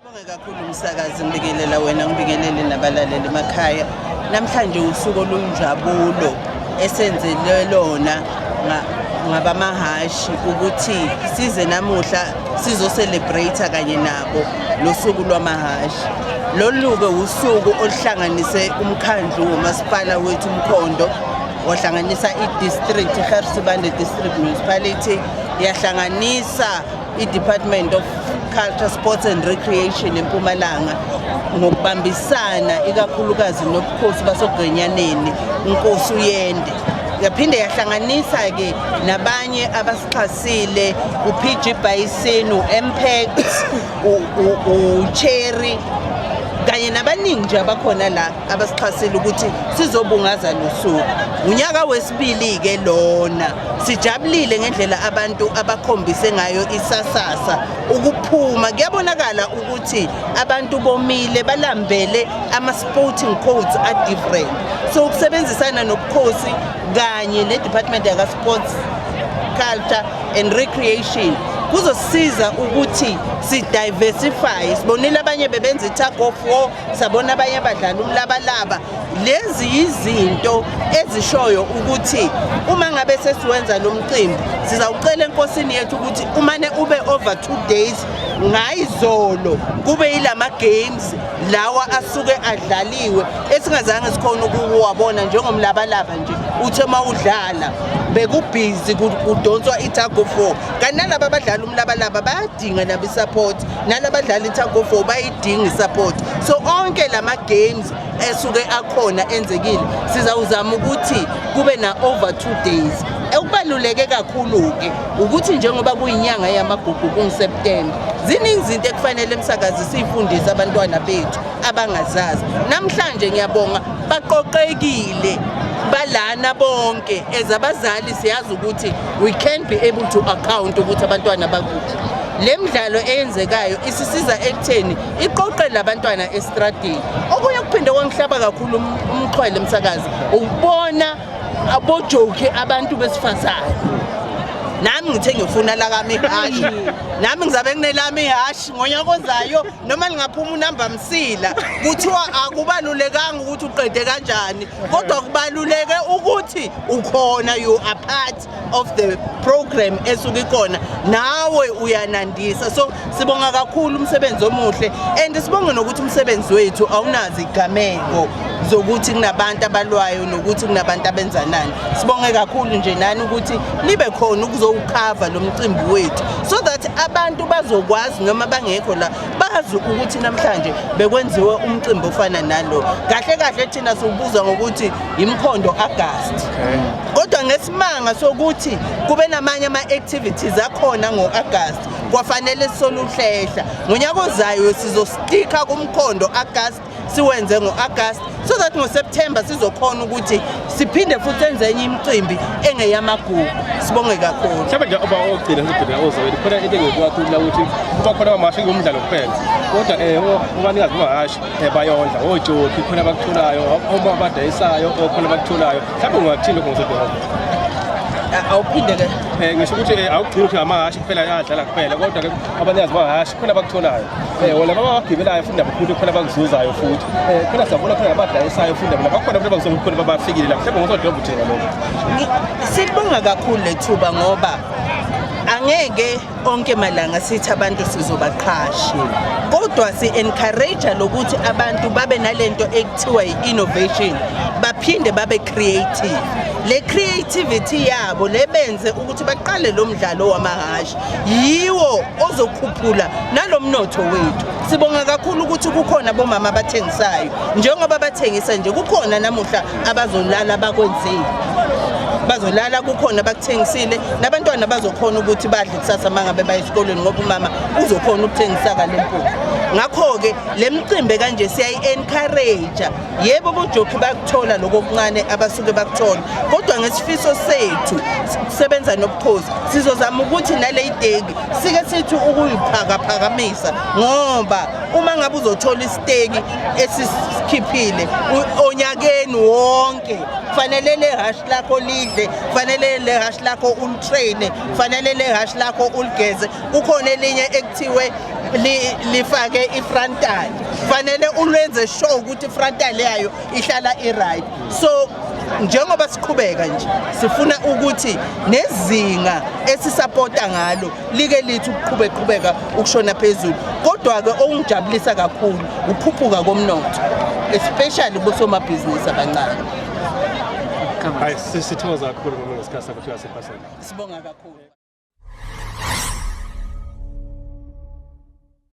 Sibonge kakhulu umsakazi, ngibingelela wena, ngibingelele nabalaleli emakhaya. Namhlanje usuku olunjabulo esenzele lona ngabamahashi ukuthi size namuhla sizo-celebrate kanye nabo losuku lwamahashi. Lolu-ke usuku oluhlanganise umkhandlu womasipala wethu uMkhondo, wahlanganisa i-district, i-Gert Sibande District Municipality, yahlanganisa i-Department of Culture, Sports and Recreation eMpumalanga ngokubambisana ikakhulukazi nobukhosi basoGrenyaneni, uNkosi uYende. Yaphinde yahlanganisa-ke nabanye abasixhasile, u-PG Bison, u-Impact, u-Cherry kanye nabaningi nje abakhona la abasixhasile ukuthi sizobungaza losuku. Unyaka wesibili-ke lona. Sijabulile ngendlela abantu abakhombise ngayo isasasa ukuphuma. Kuyabonakala ukuthi abantu bomile, balambele ama-sporting codes a-different. So ukusebenzisana nobukhosi kanye ne-Department yaka-Sports, Culture and Recreation kuzosisiza ukuthi si-diversify. Sibonile abanye bebenza i-tug of war, sabona abanye abadlala umlabalaba. Lezi yizinto ezishoyo ukuthi uma ngabe sesiwenza lo mcimbi, sizawucela enkosini yethu ukuthi umane ube over 2 days. Ngayizolo kube yilama games lawa asuke adlaliwe esingazange sikhona ukuwabona, njengomlabalaba nje, uthe uma udlala bekubhizi kudonswa i-tug of war, kanti nalaba abadlala umlabalaba bayadinga nabo i-support, nalabadlala i-tug of war bayidinga i-support. So onke lama games esuke akhona enzekile, sizawuzama ukuthi kube na over 2 days. Okubaluleke kakhulu-ke ukuthi njengoba kuyinyanga yamagugu, kunguSeptemba, ziningi izinto ekufanele emsakazi siyifundise abantwana bethu abangazazi. Namhlanje ngiyabonga, baqoqekile balana bonke. As abazali siyazi ukuthi we can be able to account ukuthi abantwana bakuphi. Le midlalo eyenzekayo isisiza ekutheni iqoqe labantwana estradini. Okunye kuphinde kwangihlaba kakhulu umxhwele, emsakazi, ukubona abojoki, abantu besifazane. Nami ngithe ngifuna lakami ihashi, nami ngizabe nginelami ihashi ngonyaka ozayo, noma lingaphuma unamba msila. Kuthiwa akubalulekanga ukuthi uqede kanjani, kodwa kubaluleke ukuthi ukhona, you are part of the program esuke ikhona, nawe uyanandisa. So sibonga kakhulu umsebenzi omuhle, and sibonge nokuthi umsebenzi wethu awunazo igameko zokuthi kunabantu abalwayo nokuthi kunabantu abenzanani. Sibonge kakhulu nje nani ukuthi nibe khona ukuzowukhava lo mcimbi wethu, so that abantu bazokwazi noma bangekho la bazi ukuthi namhlanje bekwenziwe umcimbi ofana nalo. Kahle kahle thina siwubuza ngokuthi iMkhondo August, kodwa ngesimanga sokuthi kube namanye ama-activities akhona ngo-August, kwafanele soluhlehla. Ngonyaka ozayo sizostika kuMkhondo August, siwenze ngo-August, so that ngoSeptember sizokhona ukuthi siphinde futhi senze enye imicimbi engeyamagugu. Sibonge kakhulu. Mhlawumbe nje oba ogcina ngigcina ozoweli khona into engikukakhulu la ukuthi kuba khona amahhashi ngumdlalo kuphela, kodwa abanikazi bamahhashi bayondla ojoki khona abakutholayo, uma abadayisayo khona abakutholayo. Mhlawumbe ungakuthini lokho ngosodorobha? Awuphinde ke. Ngisho ukuthi awugcini ukuthi amahhashi kuphela ayadlala kuphela, kodwa ke abanikazi bamahhashi khona abakutholayo, wona abawagibelayo futhi nabo futhi khona abakuzuzayo futhi, khona siyabona khona abadayisayo futhi nabo bakhona futhi abakuzoba khona babafikile la. Mhlawumbe ngosodorobha uthini ngalokho? Sibonga kakhulu lethuba, ngoba angeke onke malanga sithi abantu sizobaqhasha, kodwa si-encourage lokuthi abantu babe nalento ekuthiwa i-innovation, baphinde babe creative. Le creativity yabo lebenze ukuthi baqale lo mdlalo wamahhashi, yiwo ozokhuphula nalomnotho wethu. Sibonga kakhulu ukuthi kukhona bomama abathengisayo. Njengoba bathengisa nje, kukhona namuhla abazolala bakwenzile, bazolala kukhona bakuthengisile, nabantwana bazokhona ukuthi badle kusasa uma ngabe baye esikolweni, ngoba umama uzokhona ukuthengisa kale mpuphu. Ngakho-ke le mcimbi kanje siyayi-encourage. Yebo, bojoki bakuthola lokho okuncane abasuke bakuthola, kodwa ngesifiso sethu kusebenza nobukhosi sizozama ukuthi nale iteki sike sithi ukuyiphakaphakamisa, ngoba uma ngabe uzothola isiteki esisikhiphile onyakeni wonke, fanele le hashi lakho lidle, fanele le hashi lakho ulitraine, fanele le hashi lakho uligeze. Kukhona elinye ekuthiwe lifake i-frontal, fanele ulwenze sure ukuthi i-frontal yayo ihlala i-right. So njengoba siqhubeka nje, sifuna ukuthi nezinga esisapota ngalo like lithi ukuqhubeka ukushona phezulu. Kodwa-ke okungijabulisa kakhulu ukhuphuka komnotho, especially kosomabhizinisi abancane. Hayi, sithokoza kakhulu mama ngesikhathi sakho sifika sephasela. Sibonga kakhulu.